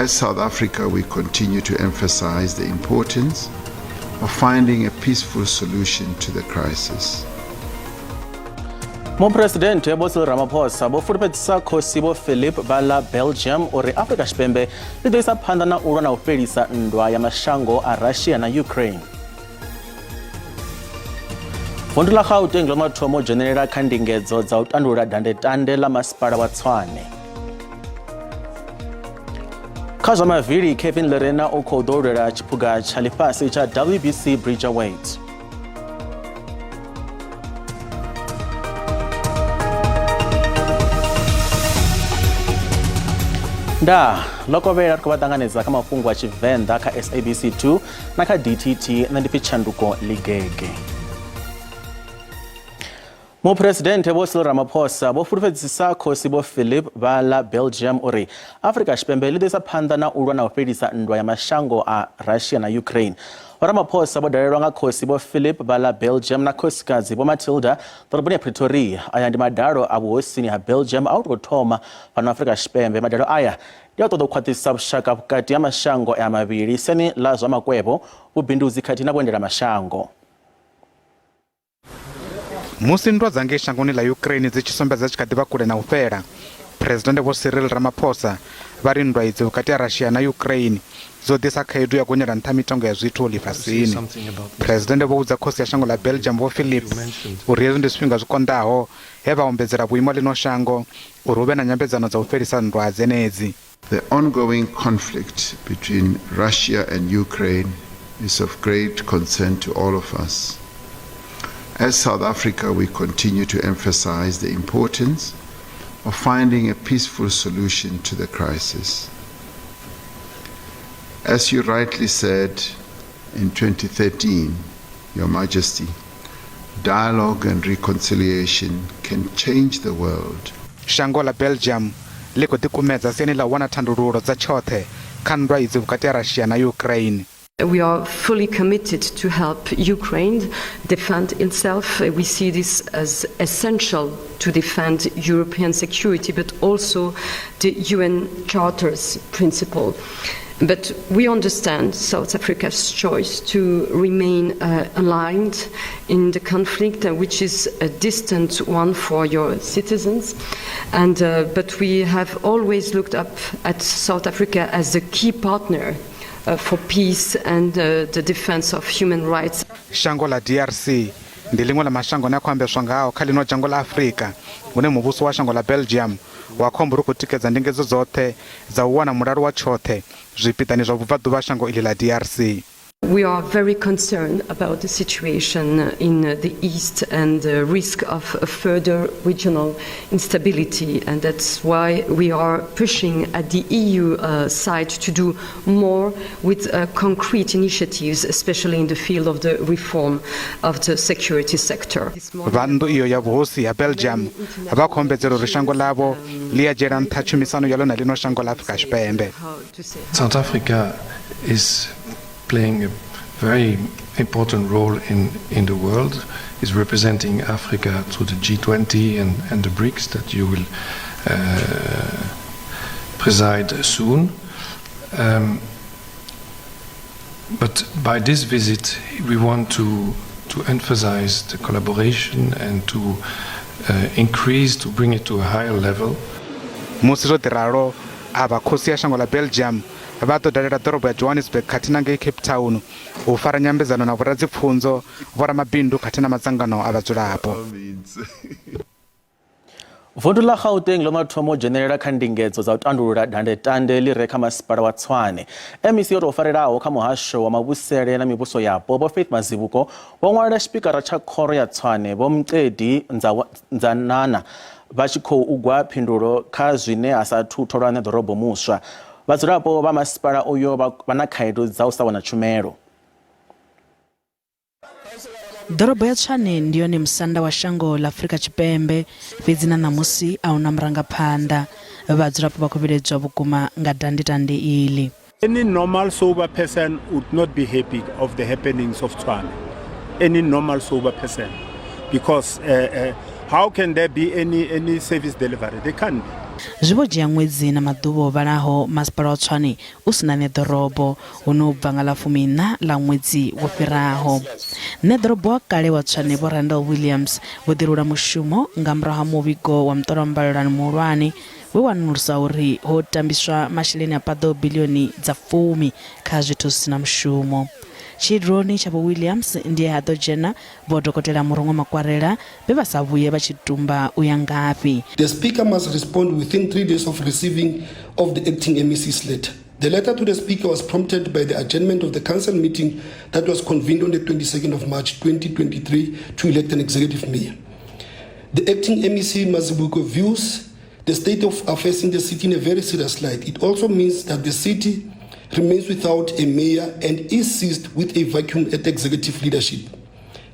As South Africa, we continue to emphasize the importance of finding a peaceful solution to the crisis. Muphuresidennde Vho Cyril Ramaphosa vho fulufhedzisa Khosi Vho Philip vha ḽa Belgium uri Afrika Tshipembe ḽi ḓo isa phanḓa na u lwa na u fhelisa nndwa ya mashango a Russia na Ukraine. Vundu ḽa Gauteng ḽo no thoma u dzhenelela kha ndingedzo dza u tandulula dandetande ḽa masipala wa Tshwane. Kha zwa mavili, Kevin Lerena u khou ḓo lwela tshiphuga tsha ḽifhasi tsha WBC Bridgerweight. Ndaa, ḽo kovhela ri khou vha ṱanganedza kha mafhungo a Tshivenḓa kha SABC 2 na kha DTT. Nṋe ndi pfi Tshanduko Ligege. Muphuresidennde Vho Cyril Ramaphosa vho fulufhedzisa Khosi Vho Philip vha ḽa Belgium uri Afrika Tshipembe ḽi ḓo isa phanḓa na u lwa na u fhelisa nndwa ya mashango a Russia na Ukraine. Vho Ramaphosa vho dalelwa nga Khosi Vho Philip vha ḽa Belgium na Khosikadzi Vho Matilda ḓoroboni ya Pretoria. Aya ndi madalo a vhuhosini ha Belgium a u tou thoma fhano Afrika Tshipembe. Madalo aya ndi a u ṱoḓa u khwaṱhisa vhushaka vhukati ha mashango aya mavhili siani ḽa zwa makwevho, vhubindudzi khathihi na vhuendelamashango. Musi nndwa dza ngei shangoni ḽa Ukraine dzi tshi sumbedza tshi kha ḓi vha kule na u fhela, Phresidennde Vho Cyril Ramaphosa vha ri nndwa idzi vhukati ha Russia na Ukraine dzo ḓisa khaedu ya gonyela nṱha mitengo ya zwithu ḽifhasini. Phresidennde vho vhudza khosi ya shango ḽa Belgium Vho Philippe uri hezwi ndi zwifhinga zwi konḓaho he vha ombedzela vhuimo ha ḽino shango uri hu vhe na nyambedzano dza u fhelisa nndwa dzenedzi. The ongoing conflict between Russia and Ukraine is of great concern to all of us. As South Africa, we continue to emphasize the importance of finding a peaceful solution to the crisis. As you rightly said in 2013, Your Majesty, dialogue and reconciliation can change the world. Shango ḽa Belgium ḽi khou ḓikumedza siani ḽa u wana thandululo dza tshoṱhe kha nndwa idzi vhukati ha Russia na Ukraine. We are fully committed to help Ukraine defend itself. We see this as essential to defend European security, but also the UN Charter's principle. But we understand South Africa's choice to remain aligned in the conflict, which is a distant one for your citizens. And, but we have always looked up at South Africa as a key partner for peace and the defense of human rights. Shango ḽa DRC ndi ḽiṅwe ḽa mashango ane a khou ambeswa ngao kha ḽino dzhango ḽa Afrika hune muvhuso wa shango ḽa Belgium wa khou amba uri u khou tikedza ndingedzo dzoṱhe dza u wana mulalo wa tshoṱhe zwipiḓani zwa vhubvaḓuvha ha shango iḽi ḽa DRC. We are very concerned about the situation in the East and the risk of further regional instability, and that's why we are pushing at the EU side to do more with concrete initiatives, especially in the field of the reform of the security sector. Vha nnḓu iyo ya vhuhosi ha Belgium vha khou ombedzela uri shango ḽavho ḽi a dzhiela nṱha tshumisano yaḽo na ḽino shango ḽa Afrika Tshipembe. South Africa is playing a very important role in the world, is representing Africa through the G20 and the BRICS that you will preside soon. But by this visit, we want to emphasize the collaboration and to increase, to bring it to a higher level. Musi zwo ḓi ralo, avha khosi ya shango ḽa Belgium vha ḓo dalela ḓorobo ya Johannesburg khathihi na ngei Cape Town u fara nyambedzano na vhoradzipfunzo, vhoramabindu khathihi na madzangano a vhadzulapo. Vundu ḽa Gauteng ḽo no thoma u dzhenelela kha ndingedzo dza u tandulula dandetande ḽi re kha masipala wa Tshwane. MEC yo tou farelaho kha muhasho wa mavhusele na mivhuso yapo Vho Faith Mazibuko vho ṅwalela tshipikara tsha khoro ya Tshwane Vho Mqedi Ndzanana vha tshi khou u gwa phindulo kha zwine ha sa athu tholwa ṋeḓorobo muswa. Vhadzulapo vha masipala uyo vha na khaedu dza u sa wana tshumelo. Ḓorobo ya Tshwane ndi yone musanda wa shango ḽa Afrika Tshipembe, fhedzi na ṋamusi a hu na murangaphanḓa. Vhadzulapo vha khou vhiledzwa vhukuma nga dandetande iḽi. Any normal sober person would not be happy of the happenings of Tshwane. Any normal sober person. Because how can there be any service delivery? There can't be. Zwi vho dzhia ṅwedzi na maḓuvha o vhalaho masipala wa Tshwane u si na ṋeḓorobo, huno u bva nga ḽa fumiiṋa ḽa ṅwedzi wo fhiraho. Ṋeḓorobo wa kale wa Tshwane Vho Randall Williams vho ḓirula mushumo nga murahu ha muvhigo wa muṱolwambalelano muhulwane we wa wanulusa uri ho tambiswa masheleni a paḓaho biḽioni dza fumi kha zwithu zwi si na mushumo. Tshiduloni tsha Vho Williams ndi he ha ḓo dzhena Vho Dokotela Muruṅwa Makwarela vhe vha sa vhuye vha tshi tumba u ya ngafhi. The Speaker must respond within 3 days of receiving of the acting MEC's letter. The letter to the Speaker was prompted by the adjournment of the council meeting that was convened on the 22nd of March 2023 to elect an executive mayor. The acting MEC Mazibuko views the state of affairs in the city in a very serious light. It also means that the city remains without a mayor and is seized with a vacuum at executive leadership.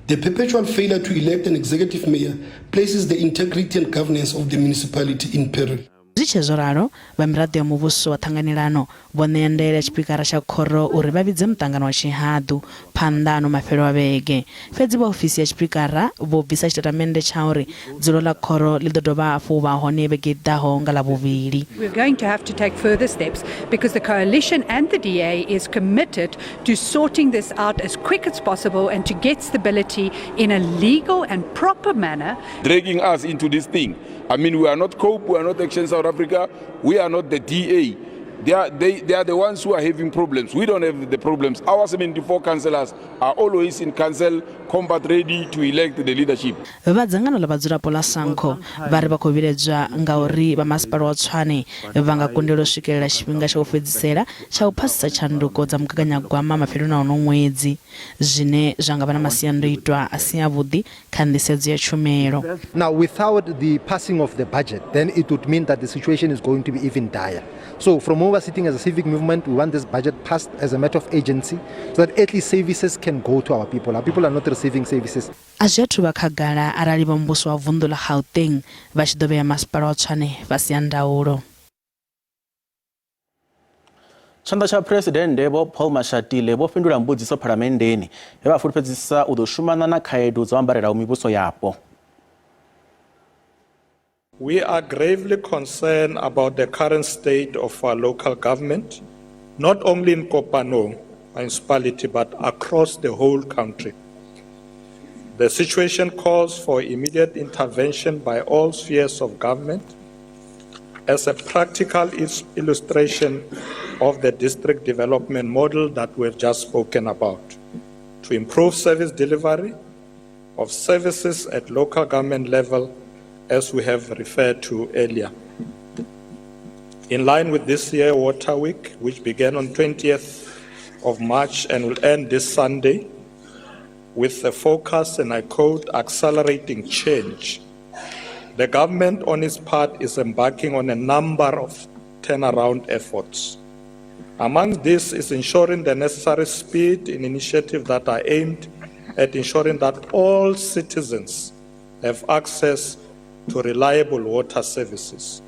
The perpetual failure to elect an executive mayor places the integrity and governance of the municipality in peril. Zwi tshee zwo ralo, vha miraḓo ya muvhuso wa ṱhanganelano vho ṋea ndaela ya tshipikara tsha khoro uri vha vhidze muṱangano wa tshihaḓu phanḓa ano mafhelo a vhege. Fhedzi vha ofisi ya tshipikara vho bvisa tshitatamennde tsha uri dzulo ḽa khoro ḽi ḓo dovha hafhu u vha hone vhege i ḓaho nga Ḽavhuvhili. We're going to have to take further steps because the coalition and the DA is committed to sorting this out as quick as possible and to get stability in a legal and proper manner. Dragging us into this thing. I mean, we are not COPE, we are not Action South Africa, we are not the DA. They are the ones who are having problems. We don't have the problems. Our 74 councillors are always in council, combat ready to elect the leadership. Vha dzangano ḽa vhadzulapo ḽa Sanco vha ri vha khou vhiledzwa nga uri vha masipala wa Tshwane vha nga kundelwa u swikelela tshifhinga tsha u fhedzisela tsha u phasisa tshanduko dza mugaganyagwama mafheloni a uno ṅwedzi, zwine zwa nga vha na masiandoitwa a si avhuḓi kha nḓisedzo ya tshumelo. Now, without the passing of the budget, then it would mean that the situation is going to be even dire. So from where we're sitting as a civic movement, we want this budget passed as a matter of urgency so that at least services can go to our people. Our people are not receiving services. A zwi athu vha khagala arali vha muvhuso wa vunḓu ḽa Gauteng vha tshi ḓo vhea masipala wa Tshwane fhasi ha ndaulo. Tshanḓa tsha Phresidennde Vho Paul Mashatile vho fhindula mbudziso Phalamenndeni he vha fulufhedzisa u ḓo shumana na khaedu dzo ambarelaho mivhuso yapo. We are gravely concerned about the current state of our local government, not only in Kopanong municipality, but across the whole country. The situation calls for immediate intervention by all spheres of government as a practical illustration of the district development model that we've just spoken about, to improve service delivery of services at local government level, as we have referred to earlier. In line with this year Water Week, which began on 20th of March and will end this Sunday, with the focus, and I quote, accelerating change. The government on its part is embarking on a number of turnaround efforts. Among this is ensuring the necessary speed in initiatives that are aimed at ensuring that all citizens have access to reliable water services.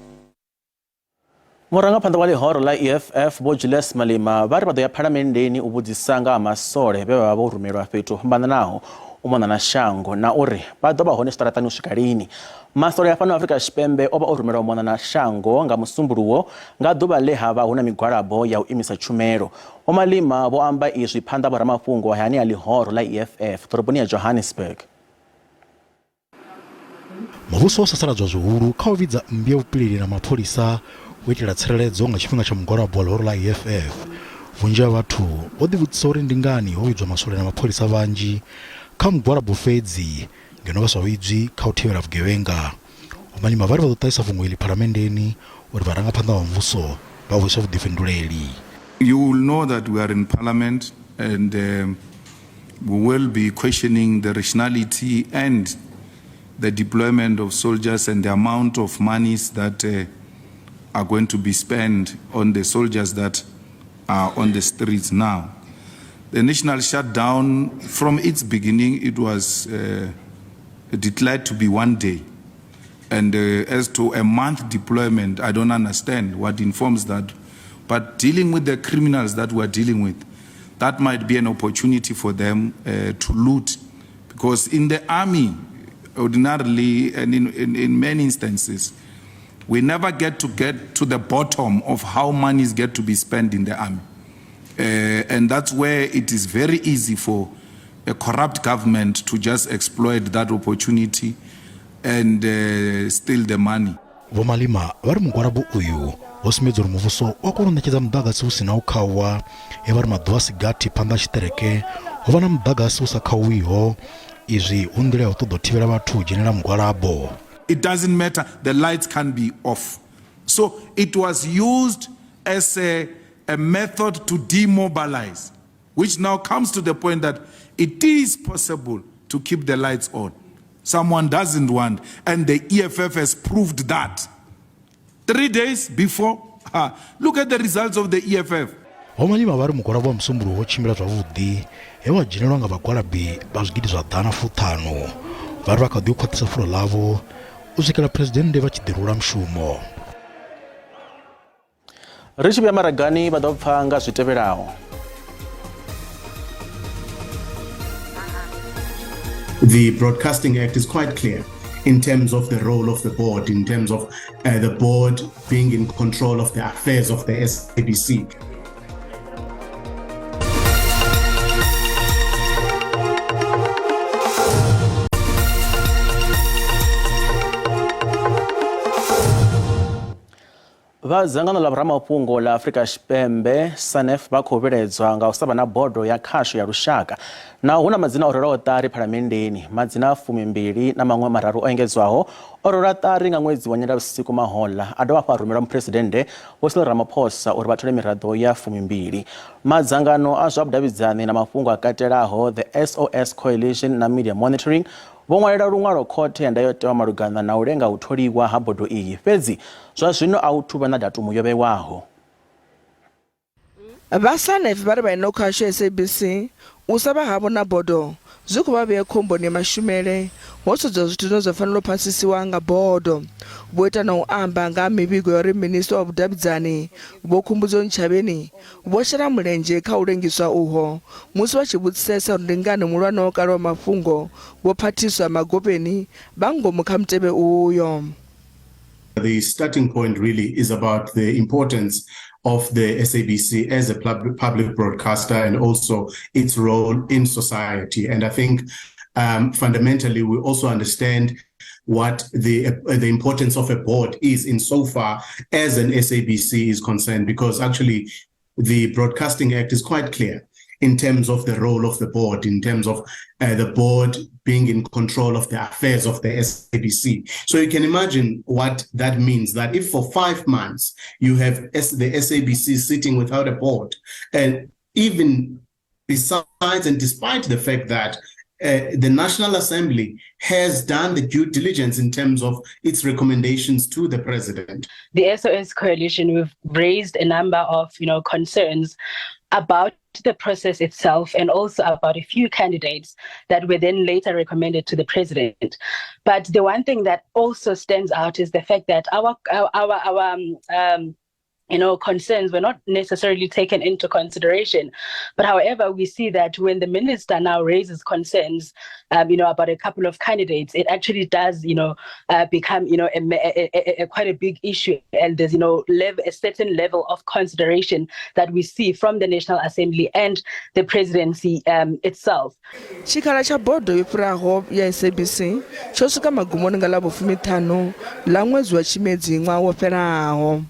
Murangaphanḓa wa ḽihoro ḽa EFF Vho Julius Malema vha ri vha ḓo ya phalamenndeni u vhudzisa nga ha masole vhe vha vha vho rumelwa fhethu ho fhambananaho u mona na shango na uri vha ḓo vha hone zwiṱaraṱani u swika lini. Masole a fhano Afrika Tshipembe o vha o rumelwa u mona na shango nga Musumbuluwo nga ḓuvha ḽe ha vha hu na migwalabo ya u imisa tshumelo. Vho Malema vho amba izwi phanḓa vhoramafhungo hayani ha ḽihoro ḽa EFF ḓoroboni ya Johannesburg. Muvhuso wo sasaladzwa zwihulu kha u vhidza mmbi ya vhupileli na mapholisa u itela tsireledzo nga tshifhinga tsha mugwalabo wa ḽihoro ḽa EFF. Vhunzhi ha vhathu vho ḓivhudzisa uri ndi ngani ho vhidzwa maswole na mapholisa vhanzhi kha mugwalabo fhedzi ngeno vha sa vhidzwi kha u thivhela vhugevhenga. Vho Malema vha ri vha ḓo ṱahisa fhungo iḽi phalamenndeni uri vharangaphanḓa vha muvhuso vha hweswe vhuḓifhinduleli. You will know that we are in parliament and we will be questioning the rationality and the deployment of soldiers and the amount of monies that are going to be spent on the soldiers that are on the streets now. The national shutdown, from its beginning, it was declared to be 1 day. And as to a month deployment, I don't understand what informs that. But dealing with the criminals that we're dealing with, that might be an opportunity for them to loot. Because in the army, ordinarily, and in many instances, We never get to get to the bottom of how monies get to be spent in the army. And that's where it is very easy for a corrupt government to just exploit that opportunity and steal the money. Vho Malema vha ri mugwalabo uyu wo sumbedza uri muvhuso u a kona u ṋetshedza muḓagasi u si na u khauwa he vha ri maḓuvha a si gathi phanḓa ha tshiṱereke ho vha na muḓagasi u sa khauwiho izwi hu nḓila ya u ṱoḓa u thivhela vhathu u dzhenela mugwalabo. It doesn't matter, the lights can be off. So it was used as a, a method to demobilize, which now comes to the point that it is possible to keep the lights on. Someone doesn't want, and the EFF has proved that. 3 days before, ha, look at the results of the EFF. Vho Malema vha ri mugwalabo wa Musumbuluwo wo tshimbila zwavhuḓi he wa dzhenelwa nga vhagwalabi vha zwigidi zwa ḓana fuṱhanu. Vha ri vha kha ḓi u khwaṱhisa fulo ḽavho u swikela Phresidennde vha tshi ḓirula mushumo. Ri tshi vhuya maragani vha ḓo pfa nga zwi tevhelaho. The Broadcasting Act is quite clear in terms of the role of the board, in terms of the board being in control of the affairs of the SABC. Vha dzangano ḽa vhoramafhungo ḽa Afrika Tshipembe SANEF vha khou vhiledzwa nga u sa vha na bodo ya khasho ya lushaka. Naho hu na madzina o rwelwaho ṱari phalamenndeni, madzina a fumimbili na maṅwe mararu o engedzwaho o rwelwa ṱari nga ṅwedzi wa Nyendavhusiku mahoḽa a dovha hafhu a rumelwa Muphuresidennde Vho Cyril Ramaphosa uri vha thole miraḓo ya fumimbili. Madzangano a zwa vhudavhidzani na mafhungo a katelaho The SOS Coalition na Media Monitoring Vho ṅwalela luṅwalo khothe ya ndayotewa malugana na u lenga u tholiwa ha bodo iyi, fhedzi zwa zwino a hu thu vha na datumu yo vhewaho. Vha SANEF vha ri vha ino khasho ya SABC u sa vha havho na bodo zwi khou vha vhea khomboni ya mashumele ho sedzwa zwithu zwine zwa fanela u phasisiwa nga bodo. Vho ita na u amba nga ha mivhigo ya uri Minisiṱa wa Vhudavhidzani Vho Khumbudzo Ntshavheni Vho shela mulenzhe kha u lengiswa uho musi vha tshi vhudzisesa uri ndi ngani muhulwane wa kale wa mafhungo Vho Phathiswa Magopeni vha ngomu kha mutevhe uyo. The starting point really is about the importance of the SABC as a public broadcaster and also its role in society. And I think fundamentally we also understand what the importance of a board is insofar as an SABC is concerned, because actually the Broadcasting Act is quite clear in terms of the role of the board, in terms of the board being in control of the affairs of the SABC. So you can imagine what that means, that if for 5 months you have the SABC sitting without a board, and even besides and despite the fact that the National Assembly has done the due diligence in terms of its recommendations to the president. The SOS Coalition, we've raised a number of, concerns about the process itself and also about a few candidates that were then later recommended to the president. But the one thing that also stands out is the fact that our concerns were not necessarily taken into consideration. But however, we see that when the minister now raises concerns, about a couple of candidates, it actually does, become, a quite a big issue. And there's, a certain level of consideration that we see from the National Assembly and the presidency itself. Tshikhala tsha bodo yo fhiraho ya SABC tsho swika magumoni nga ḽa vhufumiṱhanu ḽa ṅwedzi wa Tshimedzi ṅwaha wo fhelaho.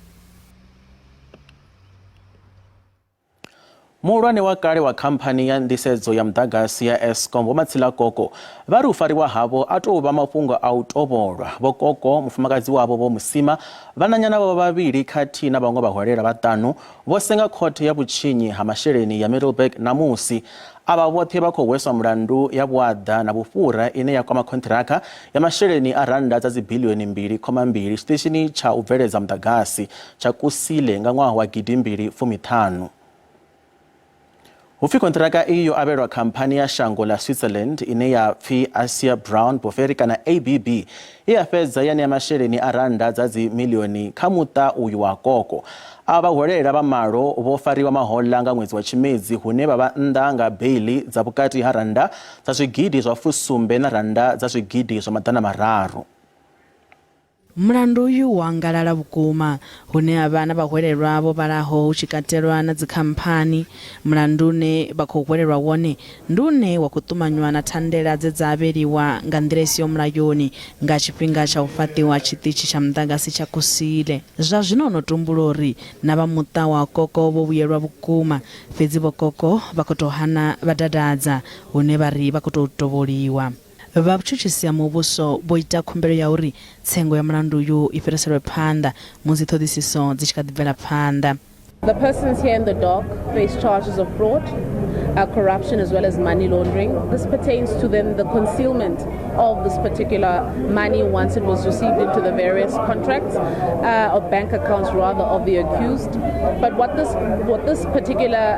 Muhulwane wa kale wa khamphani ya nḓisedzo ya muḓagasi ya Eskom Vho Matshila Koko vha ri u fariwa havho a tou vha mafhungo a u tovholwa. Vho Koko, mufumakadzi wavho Vho Mosima, vhananyana vhavho vhavhili khathihi na vhaṅwe vhahwelela vhaṱanu vho senga khothe ya vhutshinyi ha masheleni ya Middelburg ṋamusi. Avha vhoṱhe vha khou hweswa mulandu ya vhuaḓa na vhufhura ine ya kwama khonṱhiraka ya masheleni a rannda dza dzibiḽioni mbili khoma mbili tshiṱitshini tsha u bveledza muḓagasi tsha Kusile nga ṅwaha wa gidimbili fumiṱhanu. Hu pfi khonṱhiraka iyi yo avhelwa khamphani ya shango ḽa Switzerland ine ya pfi Asia Brown Boveri kana ABB ye ya fhedza ya ṋea masheleni a rannda dza dzimiḽioni kha muṱa uyu wa Koko. Avha vhahwelela vha malo vho fariwa mahoḽa nga ṅwedzi wa Tshimedzi hune vha vha nnḓa nga beiḽi dza vhukati ha rannda dza zwigidi zwa fusumbe na rannda dza zwigidi zwa maḓana mararu. Mulandu uyu wo angalala vhukuma, hune ha vha na vhahwelelwa vho vhalaho hu tshi katelwa na dzikhamphani. Mulandu une vha khou hwelelwa wone ndi une wa khou ṱumanywa na thandela dze dza avheliwa nga nḓila i siho mulayoni nga tshifhinga tsha u fhaṱiwa ha tshiṱitshi tsha muḓagasi tsha Kusile. Zwa zwino ho no tumbulwa uri na vha muṱa wa Koko vho vhuyelwa vhukuma, fhedzi Vho Koko vha khou tou hana vha dadadza, hune vha ri vha khou tou tovholiwa. Vha vhutshutshisi ha muvhuso vho ita khumbelo ya uri tsengo ya mulandu uyu i fhiriselwe phanḓa musi ṱhoḓisiso dzi tshi kha ḓi bvela phanḓa. The persons here in the dock face charges of fraud, corruption as well as money laundering. This pertains to then the concealment of this particular money once it was received into the various contracts, or bank accounts rather, of the accused. But what this particular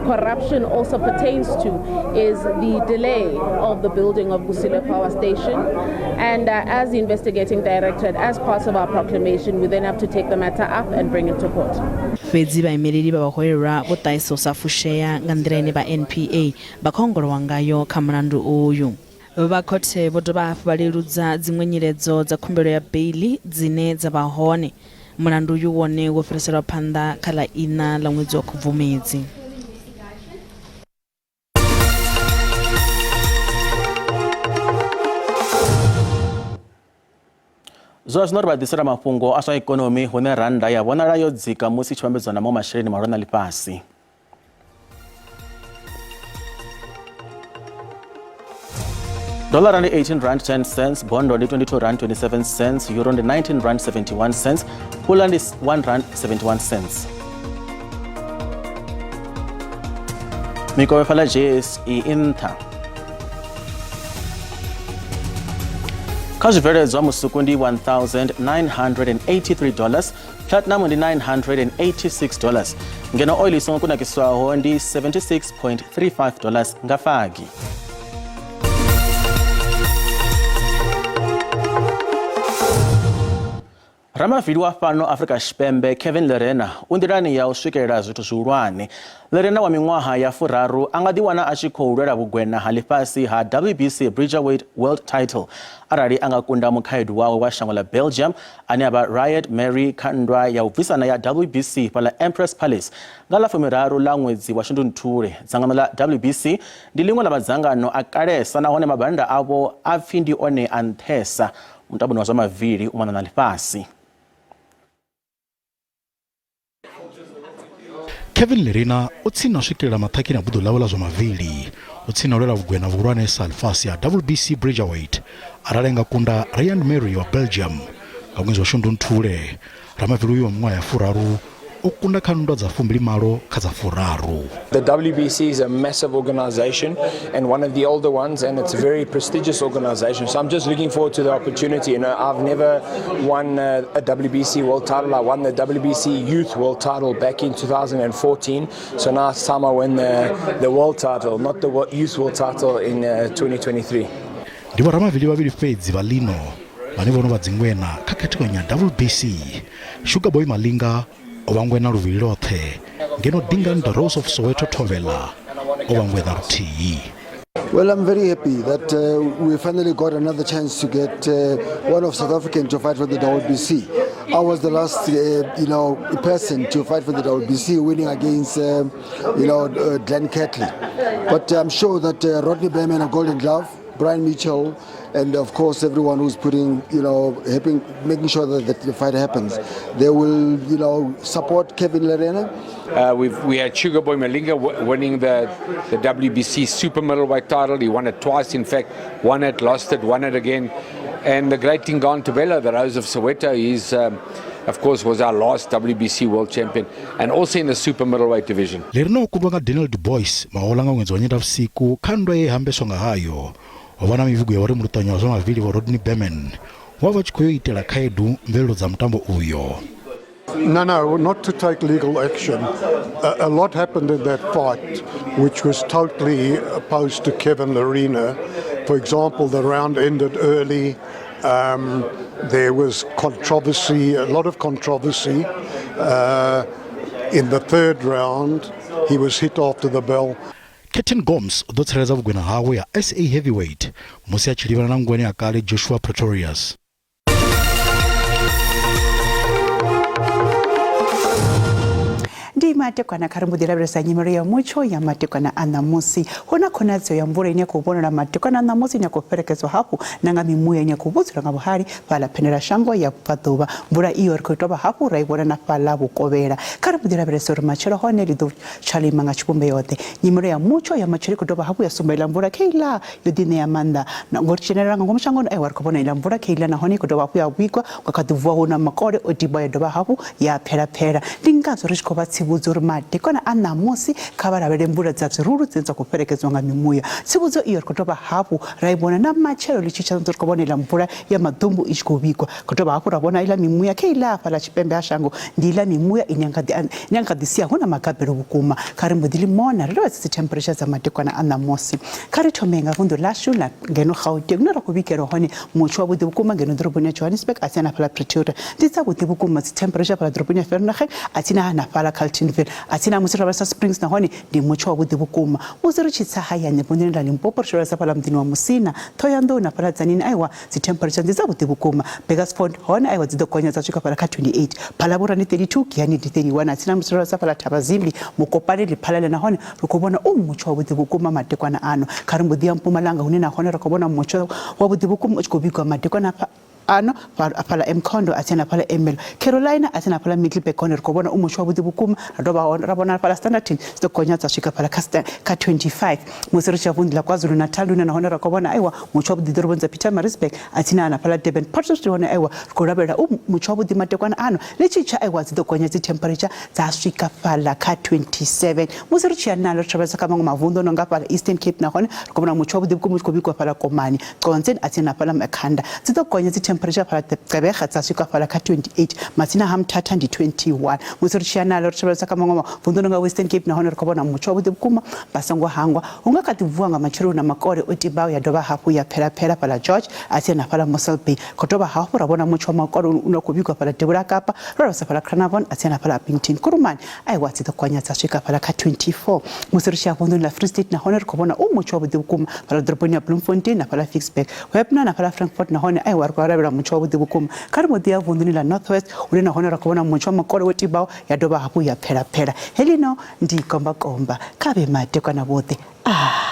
corruption also pertains to is the delay of the building of Kusile Power Station. And as the investigating directorate, as part of our proclamation, we then have to take the matter up and bring it to court. Fhedzi vhaimeleli vha vhahwelelwa vho ṱahisa u sa fushea nga nḓila ine vha NPA vha khou ongolowa ngayo kha mulandu uyu. Vha khothe vho dovha hafhu vha leludza dziṅwe nyiledzo dza khumbelo ya beiḽi dzine dza vha hone. Mulandu uyu wone wo fhiriselwa phanḓa kha ḽa iṋa ḽa ṅwedzi wa Khubvumedzi. Zwa zwino ri vha ḓisela mafhungo a zwa ikonomi hune rannda ya vhonala yo dzika musi i tshi vhambedzwa na maṅwe masheleni mahulwane a ḽifhasi. Dollar ndi 18 rand 10 cents, bondo ndi 22 rand 27 cents, euro ndi 19 rand 71 cents, pula ndi 1 rand 71 cents. Mikovhe fhaḽa JSE i nṱha. Kha zwibveledzwa musuku ndi 1983 dollars, platinum ndi 986 dollars, ngeno oil i songo kunakiswaho ndi 76.35 dollars nga fagi. Ramavili wa fhano Afrika Tshipembe Kevin Lerena u nḓilani ya u swikelela zwithu zwihulwane. Lerena wa miṅwaha ya furaru a nga ḓiwana a tshi khou lwela vhugwena ha ḽifhasi ha WBC Bridgerweight World Title arali a nga kunda mukhaedu wawe wa shango ḽa Belgium ane a vha Ryad Merhy kha nndwa ya u bvisana ya WBC fhaḽa Empress Palace nga ḽa fumiraru ḽa ṅwedzi wa Shundunthule. Dzangano ḽa WBC ndi ḽiṅwe ḽa madzangano a kalesa nahone mabannda avho a pfi ndi one a nṱhesa mutamboni wa zwa mavili u mona na ḽifhasi. Kevin Lerena o tsini na u swikelela maṱhakheni a buḓo ḽawe ḽa zwa mavili. O tsini na u lwela vhugwena vhuhulwanesa ha ḽifhasi ha WBC Bridgerweight arali a nga kunda Ryan Murray wa Belgium nga ṅwedzi wa Shundunthule. Ramavili uyu wa miṅwaha ya furaru o kunda kha nndwa dza fumbili malo kha dza furaru. The WBC is a massive organization and one of the older ones, and it's a very prestigious organization. So I'm just looking forward to the opportunity. I've never won a WBC world title. I won the WBC Youth World title back in 2014. So now it's time I win the world title, not the Youth World title in 2023. Ndi vhoramavili vhavhili fhedzi vha ḽino vhane vho no vha dzingwena kha khethekanya ya WBC. Sugar Boy Malinga o vha ngwena luvhili lwoṱhe, ngeno Dingaan The Rose of Soweto Thobela o vha ngwena luthihi. Well, I'm very happy that we finally got another chance to get one of South African to fight for the WBC. I was the last person to fight for the WBC, winning against Glenn Catley. But I'm sure that Rodney Berman of Golden Glove, Brian Mitchell, and of course everyone who's putting, you know, helping, making sure that the fight happens, they will support Kevin Lerena. We had Sugar Boy Malinga winning the WBC super middleweight title. He won it twice, in fact, won it, lost it, won it again. And the great Dingaan Thobela, the Rose of Soweto, he's, of course, was our last WBC world champion, and also in the super middleweight division. Lerena o kundwa nga Daniel Dubois mahola nga ṅwedzi wa Nyendavhusiku kha nndwa ye hambeswa nga hayo. Ho vha na mivhigo ya uri muluṱanyi wa zwa mavili vho Rodney Berman vho vha vha tshi khou yo itela khaedu mvelelo dza mutambo uyo. No, no, not to take legal action. A lot happened in that fight which was totally opposed to Kevin Lerena. For example, the round ended early. There was controversy, a lot of controversy. In the third round, he was hit after the bell. Captain Gomes o ḓo tsireledza vhugwena hawe ya SA Heavyweight musi a tshi livhana na ngwene ya kale Joshua Pretorius. Ndi matekwana kha ri mbo ḓi lavhelesa nyimelo ya mutsho ya matekwana a ṋamusi. Hu na khonadzeo ya mvula ine ya khou vhonala matekwana a ṋamusi ine ya khou fhelekedzwa hafhu na nga mimuya ine ya khou vhudzula nga vhuhali fhaḽa phendelashango ya vhubvaḓuvha. Mvula iyo ri khou dovha hafhu ra i vhona na fhaḽa vhukovhela. Kha ri mbo ḓi lavhelesa uri matshelo hone ḽi ḓo tsha ḽo ima nga tshivhumbeo-ḓe. Nyimelo ya mutsho ya matshelo i khou dovha hafhu ya sumba iḽa mvula kheiḽa yo ḓiṋea maanḓa na ngori dzhenelela nga ngomu shangoni aiwa ri khou vhona iḽa mvula kheiḽa nahone i khou dovha hafhu ya vhigwa nga kha ḓi vuwa hu na makole o tiba ya dovha hafhu ya phela phela. Ndi ngazwo ri tshi khou vha tsivhudza uri madekwana a ṋamusi kha vha lavhelele mvula dza zwirulu dzine dza khou fhelekedzwa nga mimuya. Tsivhudzo iyo ri khou dovha hafhu ra i vhona na matshelo ḽi tshi tsha ri khou vhona iḽa mvula ya maḓumbu i tshi khou vhigwa. Khou dovha hafhu ra vhona iḽa mimuya kheiḽa hafhaḽa tshipembe ha shango ndi iḽa mimuya ine ya nga ḓi ine ya nga ḓi sia hu na magabelo vhukuma. Kha ri mbo ḓi ḽi mona ri lavhelese dzi temperature dza madekwana a ṋamusi. Kha ri thome nga vunḓu ḽashu ḽa ngeno Gauteng hune ra khou vhigelwa hone mutsho wavhuḓi vhukuma ngeno ḓoroboni ya Johannesburg a tsini na fhaḽa Pretoria. Ndi dzavhuḓi vhukuma dzi temperature fhaḽa ḓoroboni ya Vereeniging a tsini na fhaḽa Carltonville a tsini na musi ro lavhelesa Springs nahone ndi mutsho wavhuḓi vhukuma. Musi ri tshi tsa hayani vunḓuni ḽa Limpopo ri tshi lavhelesa fhaḽa muḓini wa Musina, Ṱhohoyanḓou na fhaḽa Tzaneen aiwa dzi temperature ndi dzavhuḓi vhukuma. Burgersfort hone aiwa dzi ḓo gonya dza swika fhaḽa kha 28, Phalaborwa ndi 32, Giyani ndi 31 a tsini na musi ro lavhelesa fhaḽa Thabazimbi, Mokopane, Lephalale nahone Ri khou vhona u mutsho wavhuḓi vhukuma madekwana ano. Kha ri mbo ḓi ya Mpumalanga hune nahone ra khou vhona mutsho wavhuḓi vhukuma u tshi khou vhigwa madekwana ano fhaḽa Emkhondo a tsini na fhaḽa Ermelo. Carolina a tsini na fhaḽa Middelburg hone ri khou vhona u mutsho wavhuḓi vhukuma. Ra dovha ra vhona fhaḽa Standerton dzi ḓo gonya dza swika fhaḽa kha 25. Musi ri tshi ya vunḓu ḽa KwaZulu-Natal hune nahone ra khou vhona aiwa mutsho wavhuḓi ḓoroboni dza Pietermaritzburg a tsini na fhaḽa Durban. Port Shepstone hone aiwa ri khou lavhelela u mutsho wavhuḓi madekwana ano. Ḽi tshi tsha aiwa dzi ḓo gonya dzi temperature dza swika fhaḽa kha 27. Musi ri tshi ya nalo ri tshi kha maṅwe mavunḓu no nga fhaḽa Eastern Cape nahone ri khou vhona mutsho wavhuḓi vhukuma u tshi khou vhigwa fhaḽa Komani, Qonce a tsini na fhaḽa Makhanda. Dzi ḓo gonya dzi temperature fhaḽa Gqeberha dza swika fhaḽa kha 28, matsina ha Mthatha ndi 21. Musi ri tshi ya nalo ri tshi kha maṅwe mavunḓu no nga Western Cape nahone ri khou vhona mutsho wavhuḓi vhukuma. Vha songo hangwa, hu nga kha ḓi vuwa nga matsheloni na makole o tibaho ya dovha hafhu ya phela phela fhaḽa George a tsini na fhaḽa Mossel Bay. Khou dovha hafhu ra vhona mutsho wa makole une wa khou vhigwa fhaḽa Devhula Kapa, ro lavhelesa fhaḽa Carnarvon a tsini na fhaḽa Upington. Kuruman aiwa dzi ḓo gonya dza swika fhaḽa kha 24. Musi ri tshi ya vunḓuni ḽa Free State nahone ri khou vhona u mutsho wavhuḓi vhukuma fhaḽa ḓoroboni ya Bloemfontein na fhaḽa Ficksburg. Hoepner na fhaḽa Frankfort nahone aiwa ri khou lavhelela mutsho wavhuḓi vhukuma. Kha ri mbo ḓi ya vunḓuni ḽa North West hune nahone ra khou vhona mutsho wa makole wo tibaho ya dovha hafhu ya phela phela. Heḽino ndi komba komba kha vhe madekwana vhoṱhe. Ah.